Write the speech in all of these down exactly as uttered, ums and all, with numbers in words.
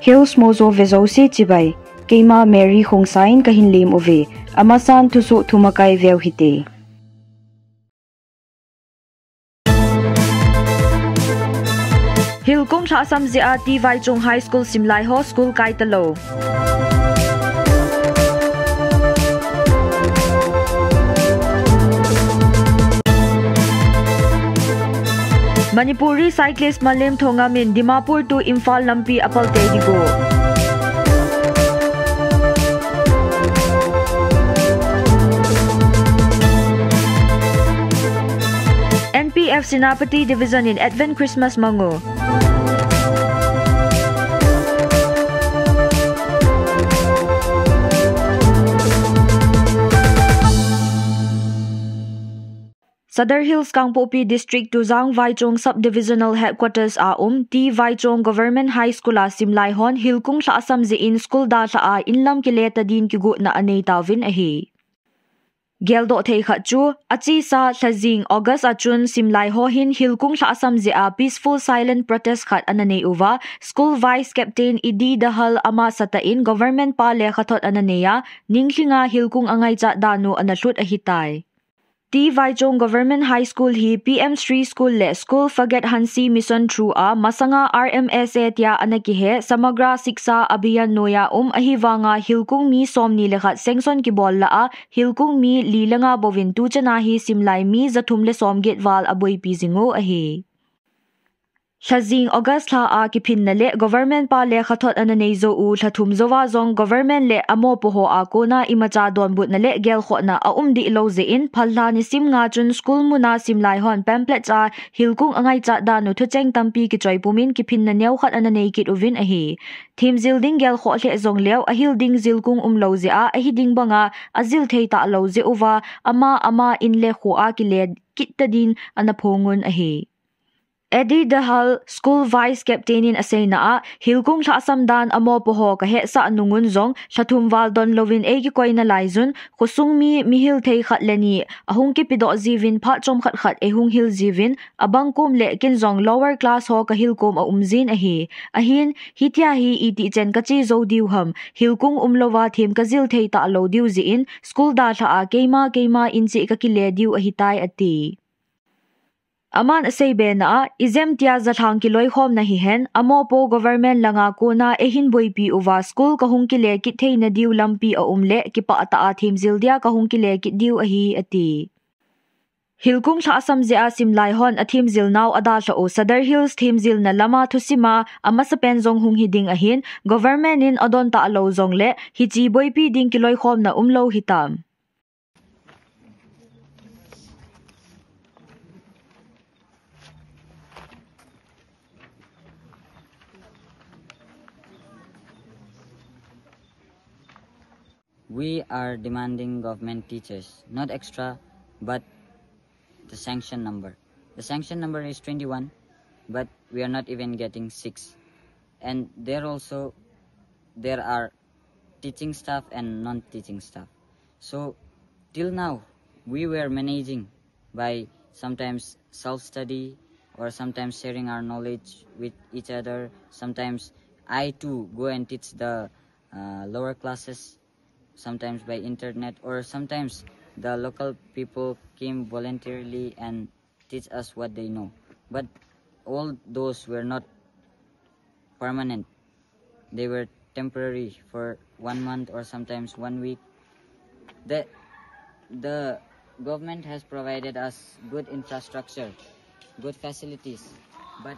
Hills Mojo ve jouse chibai. Keima Mary Khongsai in kahin lem uve. Amasan thusoh thumakai veu hite. Hilkung lhahsam jeh a T Vaichong High School simlai ho school kai talou. Manipuri cyclist Malem Thongam in Dimapur to Imphal lampi apal tei digo. N P F Senapati Division in Advent Christmas mangu. Sadar Hills Kangpokpi District Tujang Vaichong Sub-Divisional Headquarters a um T Vaichong Government High School a simlai hon hilkung lhahsam jeh in school dalha a inlam kile ta din kigotna anei tauvin ahi. Geldoh thei khat chu, achesa lhajing August a chun simlai ho hin hilkung lhahsam jeh a peaceful silent protest khat ana nei uva, school vice captain Idi Dahal ama satah in government pa lekhathot ana nei a, ninglhinga hilkung angaichat dan u ana lhut ahitai. T Vaichong Government High School hi P M Shri School le School Forget Hansi Mission through a masanga R M S A tia ana kihe Samagra Shiksha Abhiyan noiya um ahivanga hilkung mi somni le khat sanction kibol lah a hilkung mi li le nga bouvin tuchan a hi simlai mi jathum le somget val aboipi jing u ahi. Lhajing August lha a kiphinna le government pa lekhathot ana nei jou u lha thum jouva jong government le amopo ho a kona imacha donbutna le gelkhohna aum dih lou jeh in, phallha nisim nga chun school muna simlai hon pamphlet cha hilkung angaichat dan u thucheng tampi kichoi pumin kiphinna neo khat ana nei kit uvin ahi. Themjil ding gelkhoh lheh jongleu, ahil ding jilkung umlou jeh a, ahi ding banga ajil thei talou jeh uva, ama ama in le kho a kile kit ta din ana phong un ahi. Adi Dahal, School Vice Captain in aseina a, hilkung lhahsam dan amopo ho kahetsah nungun jong, lha thum val don louvin eikikoi nalai jun, khosung mi, mihil thei khat le ni, ahung kipedoh jiuvin phat chomkhat khat eihung hil jiuvin, abang kom le ken jong lower class ho kahil kom aum jin ahi. Ahin, hitia hi itih chen kache jou diu ham, hilkung umlouva them kajil thei talou diu jeh in, school dalha a keima, keima in cheh kakile diu ahitai ati. Aman aseibena a, ijemtia jalhang kiloikhomna hihen, amopo government langa kona eihin boipi uva school kahung kile kit theina diu lampi aum le, kipah tah a themjil dia kahung kile kit diu ahi, ati. Hilkung lhahsam jeh a simlai hon athemjil nau adalhah u Sadar Hills themjilna lama thusima amasapen jong hung hiding ahin, government in adon talou jongle, hiche boipi ding kiloikhomna umlou hitam. We are demanding government teachers, not extra, but the sanction number. The sanction number is twenty-one, but we are not even getting six. And there also, there are teaching staff and non-teaching staff. So, till now, we were managing by sometimes self-study or sometimes sharing our knowledge with each other. Sometimes I too go and teach the, uh, lower classes, sometimes by internet, or sometimes the local people came voluntarily and teach us what they know. But all those were not permanent. They were temporary for one month or sometimes one week. The, the government has provided us good infrastructure, good facilities, but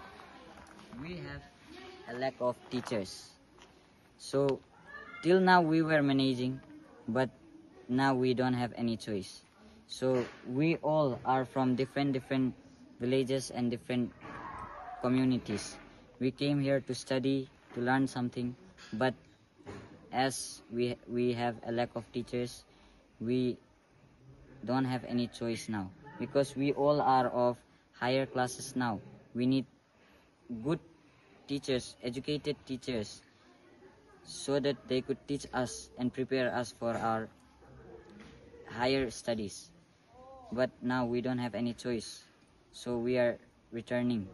we have a lack of teachers. So, till now we were managing, but now we don't have any choice. So, we all are from different, different villages and different communities. We came here to study, to learn something, but as we, we have a lack of teachers, we don't have any choice now, because we all are of higher classes now. We need good teachers, educated teachers, so that they could teach us and prepare us for our higher studies. But now we don't have any choice, so we are returning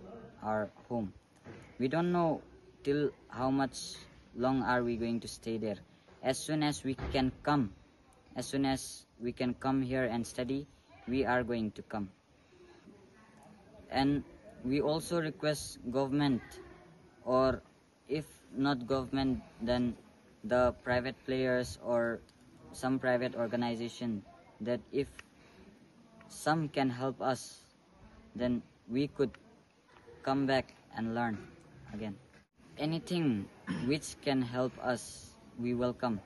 our home. We don't know till how much long are we going to stay there? As soon as we can come, as soon as we can come here and study, we are going to come. And we also request government, or if not government, then the private players or some private organization, that if some can help us, then we could come back and learn again. Anything which can help us, we welcome.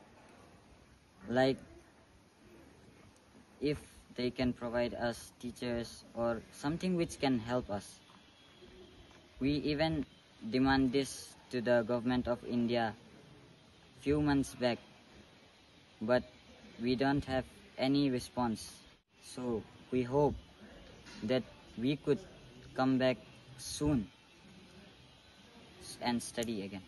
Like, if they can provide us teachers or something which can help us. We even demand this to the government of India few months back, but we don't have any response. So we hope that we could come back soon and study again.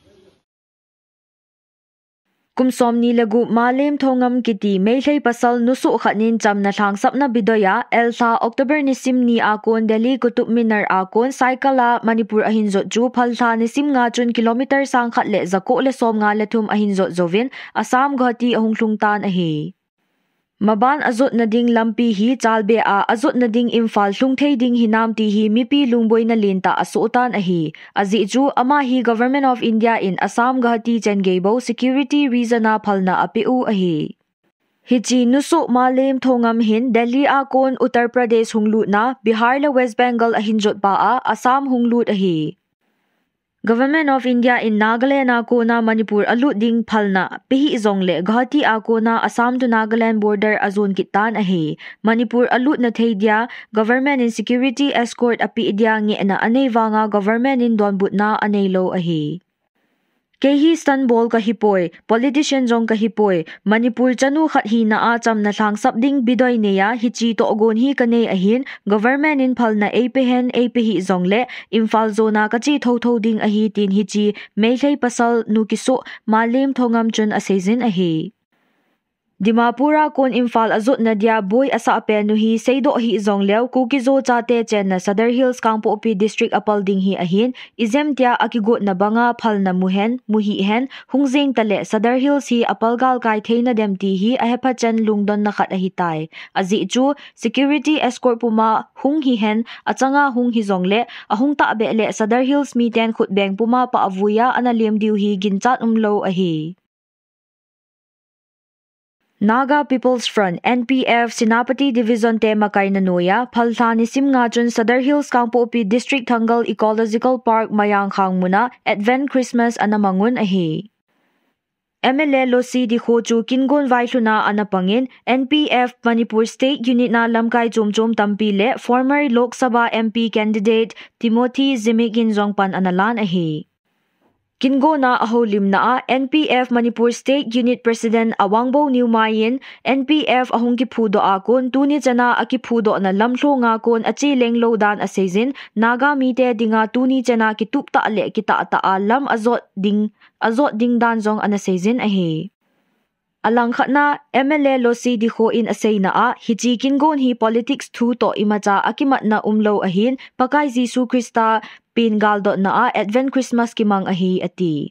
Kum somni le gup Malem Thongam kiti Meitei pasal nusuh khat nin chamna lhangsapna bidoiya, Elsa October nisim ni a kon Delhi Qutub Minar a kon cycle a Manipur ahin jot chu phaltha nisim nga chun kilometer sang khat le jako le somnga le thum ahin jot jouvin Assam Guwahati ahung lhung tan ahi. Maban ajotna ding lampi hi chalbe a ajotna ding Imphal lhung thei ding hinam ti hi mipi lungboina lentah asoh tan ahi. Ajeh chu ama hi Government of India in Assam Guwahati chengeibou security reason a phalna apeh u ahi. Hiche nusuh Malem Thongam hin Delhi a kon Uttar Pradesh hung lutna Bihar le West Bengal ahin jot pa a Assam hung lut ahi. Government of India in Nagaland a kona Manipur alut ding phalna pehih jongle Guwahati a kona Assam to Nagaland border ajon kit tan ahi. Manipur alutna thei dia government in security escort apeh dia ngehna anei vanga government in donbutna aneilou ahi. Kei hi stand bol kahipoi, politician jong kahipoi, Manipur chanu khat hina a chamna lhangsap ding bidoi neiya hiche tohgon hi kanei ahin, government in phalna eipehen eipehih jongle Imphal jona kache thotho ding ahi tin hiche Meitei pasal nu kisuh Malem Thongam chun aseijin ahi. Dimapur a kon Imphal ajotna dia boi asah pen u hi seidoh hih jongleu Kuki-Zo chate chenna Sadar Hills Kangpokpi District apal ding hi ahin, ijemtia akigotna banga phalna muhen, muhihhen, hung jeng tale Sadar Hills hi apal galkai theina dem ti hi ahepha chen lungdonna khat ahitai. Ajeh chu security escort puma hung hihen, achanga hung hijongle ahung tahbeh le Sadar Hills miten khutbeng puma pah avuiya ana lem diu hi ginchat umlou ahi. Naga People's Front, N P F, Senapati Division te makaina noiya phaltha nisim nga chun Sadar Hills Kangpokpi District Thangal Ecological Park Mayangkhang muna Advent Christmas ana mangun ahi. M L A Losi Dikho chu kingon vailhuna ana pangin N P F Manipur State Unit na lamkai chomchom tampi le former Lok Sabha M P candidate Timothy Zimik in jong pan ana lan ahi. Kingona aholimna a N P F Manipur State Unit President Awangbow Newmai in N P F ahung kiphudoh a kon tuni chana akiphudohna lamlhonga kon ache lenglou dan aseijin, Naga mite dinga tuni chana kituptah le kitahtah a lam ajot ding, ajot ding dan jong ana seijin ahi. Alangkhatna M L A Losi Dikho in aseina a, hiche kingon hi politics thu toh imacha akimatna umlou ahin, Pakai Jesu Christa pen galdotna a Advent Christmas kimang ahi, ati.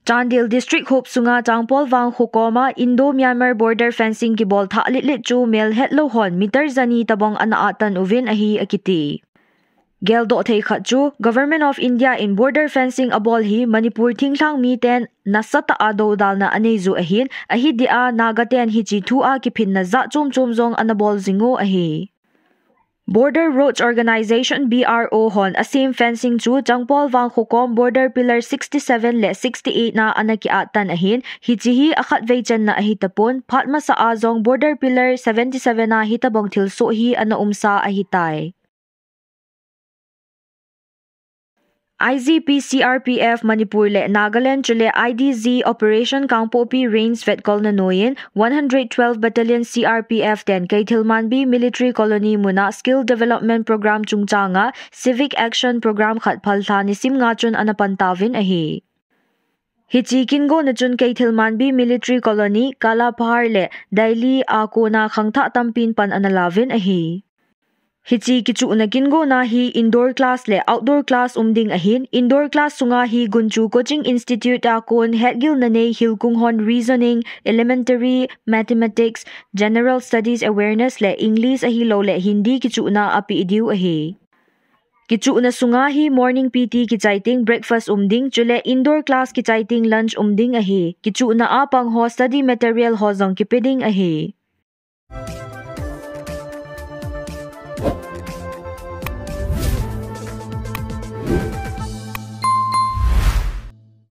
Chandel District hop sunga Changpolvang khokoma Indo-Myanmar border fencing kibol thah litlit chu melhetlou hon meter jani tabang ana atan uvin ahi akiti. Geldoh thei khat chu, Government of India in border fencing abol hi Manipur thinglhang miten nasatah a dodalna aneiju ahin, ahi dia Naga ten hiche thu a kiphinna jat chomchom jong ana bol jingu ahi. Border Roads Organization, B R O, hon asem fencing chu Changpolvang khokom border pillar sixty-seven le sixty-eight na ana kiat tan ahin, hiche hi akhatvei channa ahitapon, phat masa a jong border pillar seventy-seven a hitabang thilsoh hi ana umsa ahitai. I G P C R P F Manipur le Nagaland chule I D Z Operation Kangpokpi Range vetkolna noiyin one hundred twelve Battalion C R P F ten Keithelmanbi Military Colony muna Skill Development Program chungchanga Civic Action Program khat phaltha nisim nga chun ana pantauvin ahi. Hiche kingona chun Keithelmanbi Military Colony, Kalapahar le Daily a kona khangthah tampin pan ana lauvin ahi. Hiche kichuhna kingona hi indoor class le outdoor class um ding ahin, indoor class sunga hi Gunchu Coaching Institute a kon hetgilna nei hilkung hon reasoning, elementary, mathematics, general studies awareness le English ahilouleh Hindi kichuhna apeh diu ahi. Kichuhna sunga hi morning P T kichai teng breakfast um ding, chule indoor class kichai teng lunch um ding ahi. Kichuhna a pang ho study material ho jong kipe ding ahi.